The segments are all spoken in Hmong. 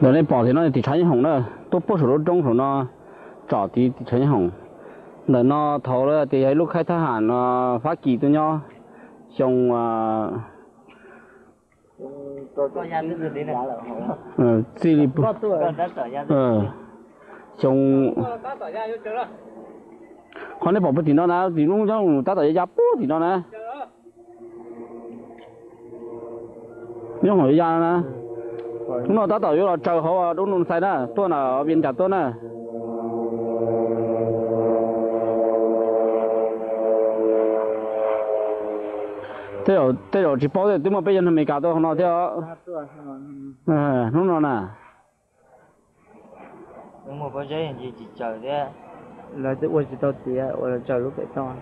Ntawm nej pom tim no tim tshav yeeb hoom na, tuaj puag saum lub roob saum no, tsom tim tim tshav yeeb hoom. Ntawm no thaum lawv tias yog ib lub khaib thab ham Fab Kis tuaj nyob xyoo txij li xyoo, qhov nej pom puag tim no na, tim lub nyob tab tom ya ya puag tim no na. Nyob hauv ya ya no na. Hnub no tab tom yuav los tsaws hauv Dub Nus Xais na, tuaj na, Vias Cas tuaj na. Tej zaum tsis paub, twb muaj peb cov neeg Amelikas tuaj hauv no thiab. Hnub no na, lawv twb ua tsis tau tiav, ua tsaws lub pem toj.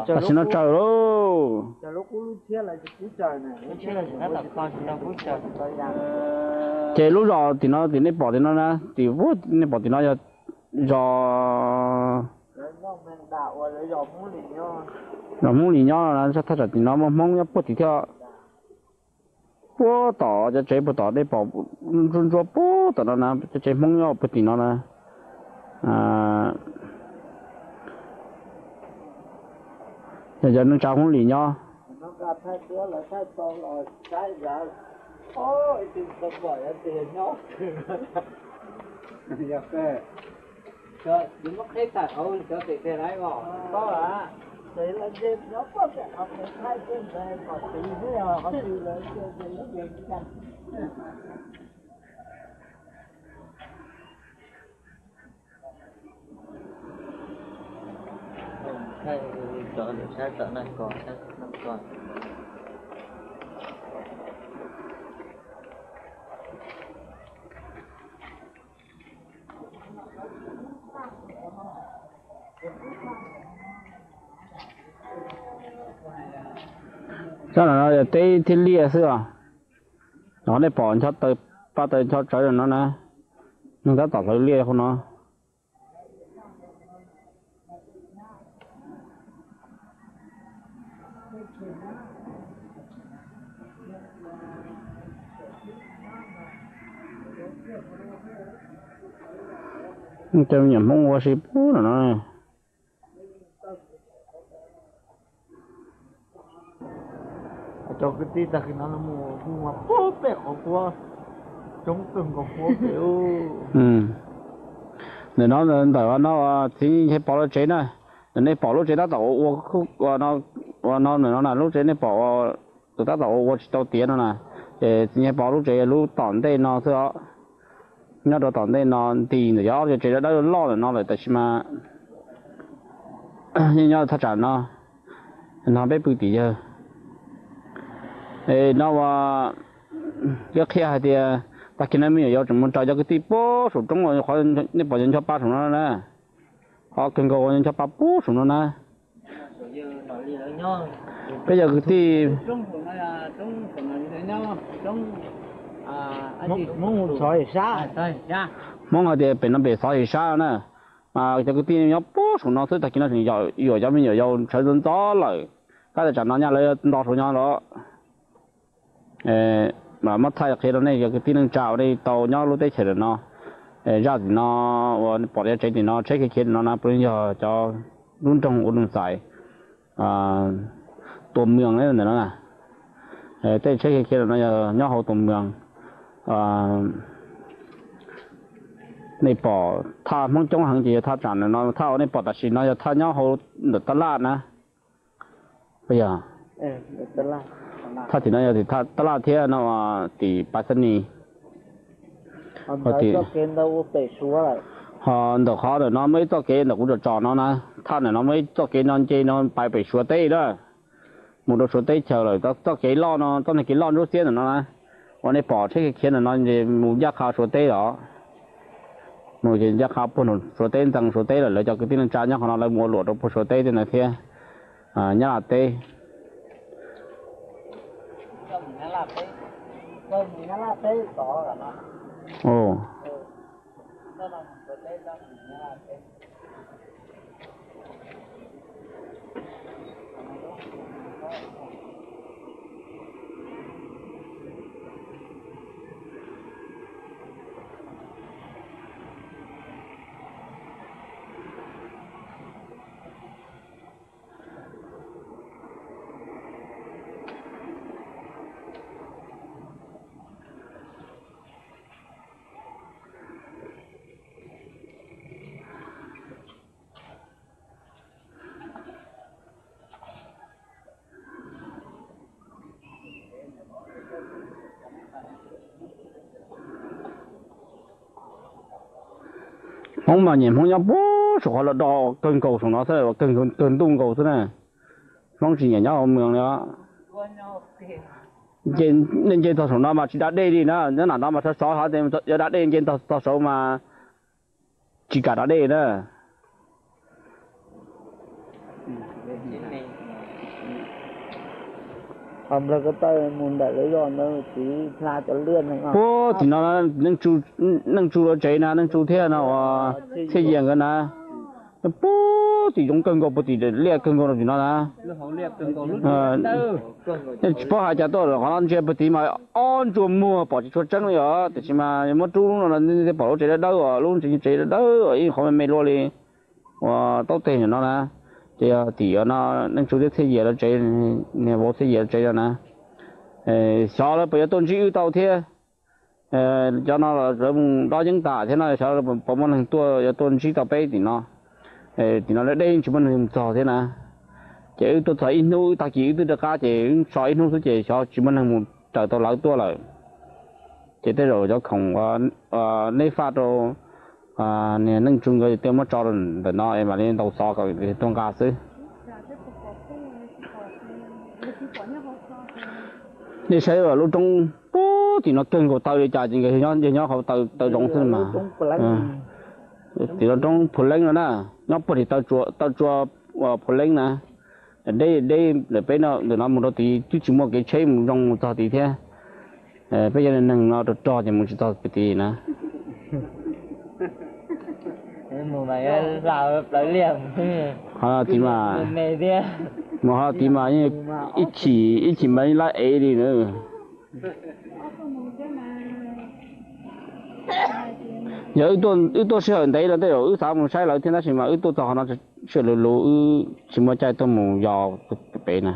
Tam sim no tsaws lauj. Ces lub zos tim no, tim nej pom tim no na, tim nej pom tim no yog zos, zos Hmoob Lis nyob no na, thaj tsam tim no muaj Hmoob nyob puag tim thiab. Puag tom cov tsev puag tom nej pom ntsuab ntsuab puag tom no na, cov tsev Hmoob nyob puag tim no na. Yog cov neej tsa Hmoob Lis nyob. Tsob no yog teb thiab liaj xwb os. Qhov nej pom ncho taw, paj taw ncho tsawv no na, neeg tab tom hlawv liaj hauv no. Cov me nyuam Hmoob ua si pub no no. Cov kwv tij tag kis no mus hu mas pub peb qhov puab coob kawg nkaus puab pem. Ntawm no ntawm no txiv Nchai Pov lawv tsev na, ntawm nej pom lub tsev tab tom ua no, ntawm no na lub tsev nej pom tus tab tom ua ua tsis tau tiav no na, ces txiv Nchai Pov lub tsev lub tom ntej no xwb os. Nyob rau tom ntej no nti ntawm yog ob tsev dawb dawb loj ntawm no lawm tab sis mas yeej nyob thaj tsam no, no peb pw tim yawg. No ua, yuav qhia hais tias tag kis no me nyuam yaus tseem mus raws cov kwv tij puag saum roob, qhov nej pom ncho pa saum no na, qhov kawg nkaus ncho pa puag saum no na. Peb cov kwv tij, Hmoob hais tias pem no pem xov his sab na, mas cov kwv tij nyob puag saum no xwb, tag kis no tseem yuam cov me nyuam yaus ntshawv ntxov ntxov lawm, tab sis tsam no nyaj lawv nto saum nyob los. Mas muab thaij qhia rau nej cov kwv tij neej tsa uas nej tau nyob lub teb chaws ntawm no. Zaj tim no uas pom tsev tim no tsheb khiav khiav tim no na puav leej yog cov lub nroog Ua Doo Xais, Tua Mws ntawm no na. Tej tsheb khiav khiav ntawm no yog nyob hauv Tua Mws. Nej pom thaj Hmoob coob heev ces yog thaj tsam ntawm no, thaj uas nej pom tam sim no yog thaj nyob hauv ntawm tab laj na. Yog thaj tim no yog tim thaj tab laj thiab no, tim Pas Xas Nis. Ho ntawm qhov ntawm no muaj ib txoj kev ntawm kuv tsom tsom no na, thaj ntawm no muaj ib txoj kev no nce no pais pem Suav teb na, mus rau Suav teb chaws lawm. Txoj kev loj no, txoj niag kev loj ntsuab xiab ntawm no na, uas nej pom tsheb khiav khiav ntawm no ces mus ncaj qha Suav teb los. Mus ces ncaj qha puag nram Suav teb, ntxees Suav teb lawm. Lawv cov kwv tij neej tsa nyob qhov no lawv mus ua luam rau puag Suav teb tej ntawd thiab. Nyab Laj teb. Hmoob mas nyiam Hmoob nyob puag saum qhov los do kawg nkaus saum no xwb, kawg ntuj nkaus xwb na. Hmoob tsis nyiam nyob hauv moos li os. Nej nce txog saum no mas tsis da dej li na, nyob nram no mas sov sov hov tias yuav da dej, nce txog saud mas tsis kam da dej na. Puag tim no Neej Tsu lawv tsev na, Neej Tsu thiab no uas Txhiaj Yias nkawd na. Puag tim zoo kawg nkaus, puag tim liaj kawg nkaus rau tim no na. Tsis paub hais cas tuaj qhov no ntsia puag tid mas ob ntsuag muag pom tsis tshua tseeb li os, tiam sis mas muab rub lub no thiaj pom lub tsev dawb dawb os, lub tsev dawb dawb os, ib qhov me me luaj li uas taub teg no na. Ces yog tim no Neej Tsu thiab Txhiaj Yias lawv tsev, niag vauv Txhiaj Yias lawv tsev no na. Xyov lawv puas yuav tuaj ntsib wb tau thiab. Cov no lawv mus dob yeeb tas thiab no, xyov puas muaj neeg tuaj yuav tuaj ntsib tau peb tim no. Tim no lawv deb tsis muaj neeg mus txog thiab na. Ces wb tuaj txog ib hnub, wb tag kis wb twb rov qab ces wb so ib hnub xwb ces xyov tsis muaj neeg mus raws tau lawv tuaj lawm. Ces tej zaum cov khoom neb faj rau niag Neej Tsu nkawd tej muab tso rau ntawm no es mam li ntaus xov kom tuaj nqa xwb. Nej saib lub roob puag tim no kawg nkaus, taw li cas ces nkawd yog nyob hauv taw zoov xwb mas. Tim no roob Phu Leeb no na, nyob puag tim taw tsua Phu Leeb na. Deb deb ntawm peb no, ntawm no mus rau tid twb tsis muaj kev tsheb mus zoo mus txog tid thiab. Peb cov neeg no rog rog ces mus tsis txog pem tid na. Qhov no tid mas, mus qhov tid mas yeej ib chim, ib chim mas yeej lab ev li na. Yog wb tuaj sij hawm ntev los tej zaum wb xav mus saib lawv thiab, tab sis mas wb tuaj txog qhov no sij hawm luv luv, wb tsis muaj caij tuaj mus yos pem na.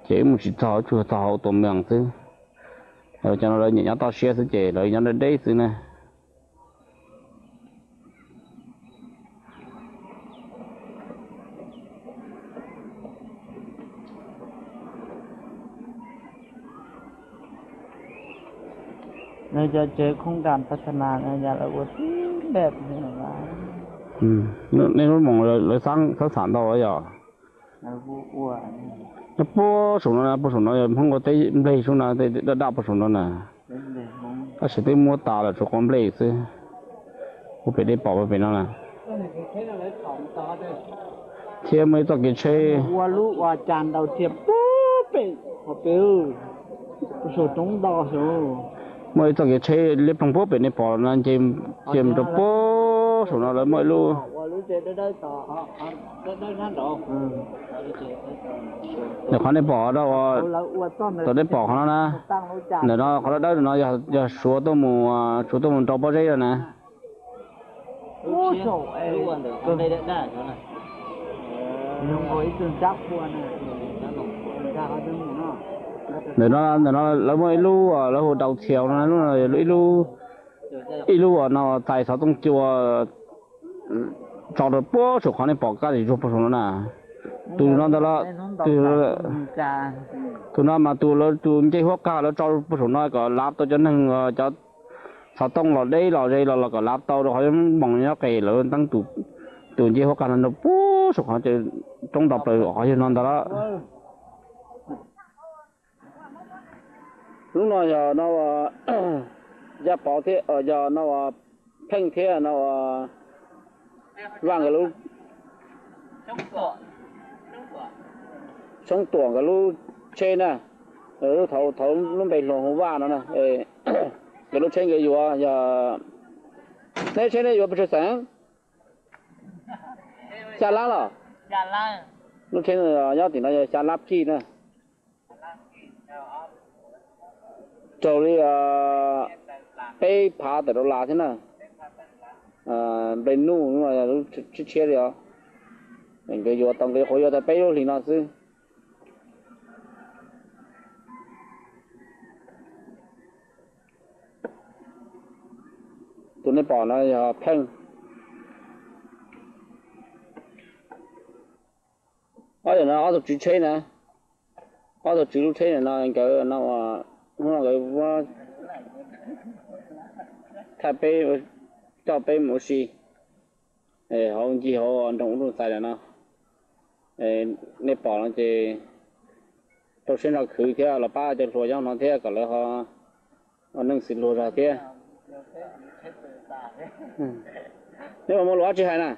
Ces wb mus tsis txog, wb tsuas txog hauv tus moos xwb. Cov no lawv nyiam nyob toj siab xwb ces lawv nyob deb deb xwb na. Nws cov tsev khoob kas pas tha nas no yog lawv ua tib npej. Nej lub moos lawv xab xam ntau yog. Nyob puag saum no, puag saum no yog Hmoob ua teb npleg sub na, daj daj puag saum no na. Tab sis twb muab tas lawm, tshuav quav nplej xwb. Puag pem dej pom puag pem no na. Thiab muaj ib txoj kev tsheb. Ua lub ua cas ntau tiag puag pem qhov pem, saum roob ntau saud. Muaj ib txoj kev tsheb liab ploog puag pem nej pom no, nce cia rau puag saum no lawv muaj ib lub. Ntawm qhov nej pom, ntawm nej pom qhov no na, ntawm no qhov dawb dawb no yog suav tuaj mus, suav tuaj mus rau pob zeb no na. Ntawm no, ntawm no lawv muaj ib lub, lawv hu dau txhias no, ib lub, ib lub uas no txais xov tooj cua tso rau puag saum qhov nej pom kaj lis zuag puag saum no na. Tus no ntag los, tus no mas tus lawv tus ncej huab qag lawv tso puag saum no kom lav tau cov neeg, cov xov tooj los deb los ze los los kom lav tau rau qhov moos nyob qes lawv teeb tus ncej huab qag no rau puag saum qhov roob ntau plaws qhov yog no ntag los. Lub no yog no, Yaj Pov thiab, yog no, Pheej thiab no, Vaj nkawd lub, Xyoob Tuam nkawd lub tsheb na. Thaum lub npe hluas hu Vaj no na. Nkawd lub tsheb nkawd yuav yog, nej tsheb nej yuav pes tsawg xees? Xya lab los? Lub tsheb nyob tim no yog xya lab kij na. Raug li peb phav tawm dollar thiab na. Nplej nuj lub tshiab tshiab li os. Nkawd yuav tau, nkawd nyuam qhuav yuav tau peb lub hlis no xwb. Tus nej pom no yog Pheej. Ob yam no ob tug tswv tsheb na, ob tug tswv lub tsheb no nkawd no, hnub no nkawd thaij peb, coj peb mus ua si. hauv ncig hauv nroog Ub Looj Xais no. Nej pom no ces rau siab nrog khwv thiab los pab cov hluas nyob no thiab kom lawv ho ua neej xws luag zog thiab. Nej ua muaj lus dab tsi hais na?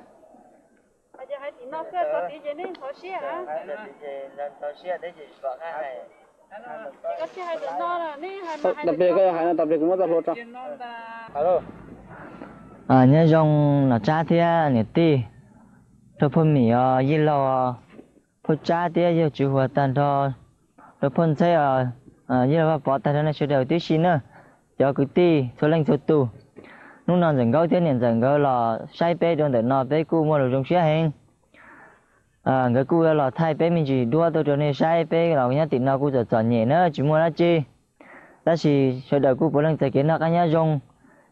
Tau plig koj yuav hais no, tau plig kuv muab txoj hlua rau. Nyob zoo Nom Tsab thiab niam tij, rau phauj Mim os, Yij Laug os, phauj Tsab thiab yawg Tswv Huas tag nrho, rau phauj Ntxheb os, Yij Laug Vaj Pov tag nrho nej sawv daws tib si na, cov kwv tij txhua leej txhua tus. Hnub no Ntxawm Nkaub thiab niam Ntxawm nkawd los saib peb rau ntawm no peb kuj muaj lus zoo siab heev. Nkawd kuj yuav los thaij peb me ntsis duab tuaj rau nej saib, peb los nyob tim no kuj txom txom nyem na tsis muaj dab tsi. Tab sis sawv daws kuj puav leej txais kev noj qab nyob zoo,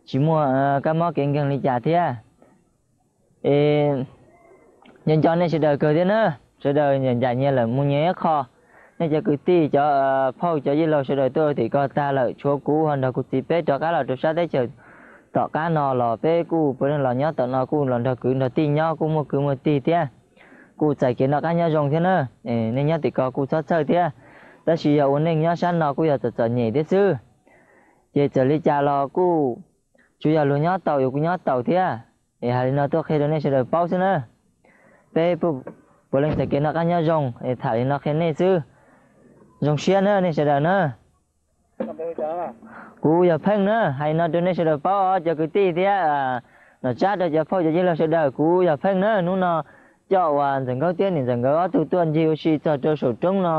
tsis muaj kab mob kev nkeeg li cas thiab. Es nco nco nej sawv daws kawg thiab na, sawv daws ncaim nyias lawm mus nyias ib qho. Nej cov kwv tij, cov phauj, cov Yij Laug sawv daws tuaj tim ko tag lawm, tshuav kuv ho nrog kuv txiv peb rov qab los rau sab teb chaws tom qab no los peb kuj puav leej los nyob tom no kuj los nrog kwv nrog tij nyob kuj muaj kwv muaj tij thiab, kuj txais kev noj qab nyob zoo thiab na. Nej nyob tim ko kuj txhob txhawj thiab, tab sis yog ua neej nyob sab no kuj yog txom txom nyem thiab xwb. Ces txawm li cas los kuj tsuas yog luag nyob taus yuav kuj nyob taus thiab. Es hais li no tuaj qhia rau nej sawv daws paub xwb na. Peb puav leej txais kev noj qab nyob zoo es tham li no qhia nej xwb. Zoo siab na nej sawv daws na. Kuv yog Pheej na, hais li no rau nej sawv daws paub os cov kwv tij thiab Nom Tsab rau cov phauj cov Yij Laug sawv daws, kuv yog Pheej na. Hnub no coj uas Ntxawm Nkaub thiab niam Ntxawm nkawd ob tug tuaj ncig ua si txog rau saum roob no.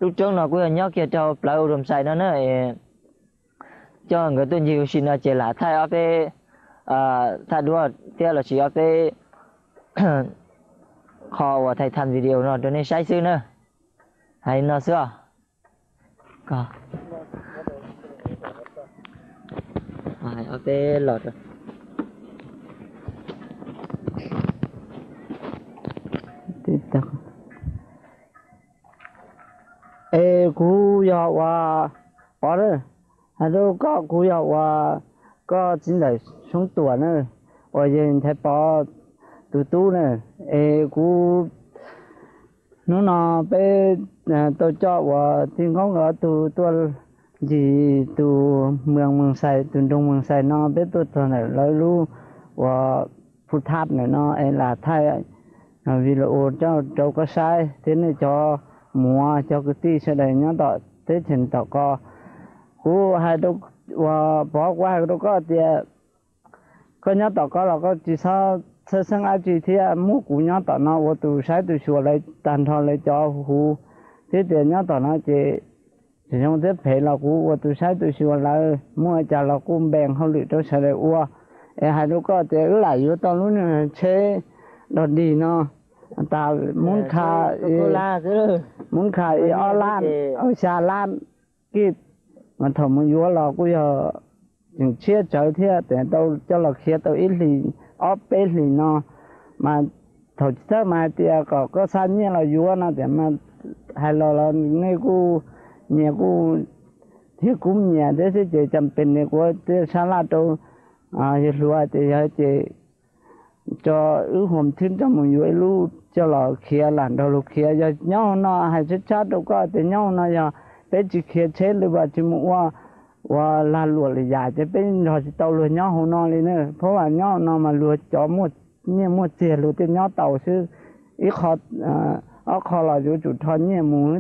Lub roob no kuj yog nyob kiag rau plawv Ub Looj Xais no na. Coj nkawd tuaj ncig ua si no ces lam thaij ob peb thaj duab thiab los sis ob peb qho uas thaij tham video no rau nej saib xwb na. Hais li no xwb os. Ob peb los Es kuv yog uas Pov na, hais rau koj kuv yog uas koj txiv ntxawm Soob Tuam na, uas yog Nchaiv Pov tus tub na. Es kuv hnub no peb tau coj uas tij Nkauj nkawd ob tug tuaj ncig tus Moos Xais, tus nroog Moos Xais no, peb tuaj txog ntawm lawv lub uas Phu Thab ntawm no es lam thaij video coj rau koj saib thiab nej cov muam cov kwv tij sawv daws nyob tom teb chaws tom ko. Kuv hais rau uas Pov, kuv hais rau koj tias koj nyob tom ko los koj tsis txhob txhawj xeeb dab tsi thiab, muaj kuv nyob tom no ua tus saib tus xyuas lawv tag nrho lawv cov huv, thiab tias nyob tom no ces tsis zoo thiab phem los kuv ua tus saib tus xyuas lawv, muaj cas los kuj npees hauj lwm rau sawv daws ua. Es hais rau koj tias wb lam yuav tau lub niag tsheb dog dig no tas, Mub Nkha, Mub Nkha ib ob lab, xya lab kij, mas thaum mus yuav los kuj yog tseem tshiab tsawv thiab, tes tau coj los khiav tau ib hlis ob peb hlis no, mas thaum tsis txawj mas hais tias kom koj xa nyiaj los yuav no tias mas hais los los nej kuj nyias kuj thiab kuv nyias thiab xwb ces cas pes nis kuv thiaj sab laj rau yawg hluas tias yog ces tso wb huam thwb nrog mus yuav ib lub coj los khiav lam nrog luag khiav. Yog nyob hauv no hais tshab tshab rau koj tias nyob hauv no yog peb tsis khiav tsheb lwm vas tsis mus ua ua lag luam lwm yam ces peb nrog tsis tau luag nyob hauv no li na. Phab vas nyob hauv no mas luag cov muaj nyiaj muaj txiag luag thiaj nyob tau xwb. Ib qho ob qho los yuav tsum rho nyiaj mus xwb.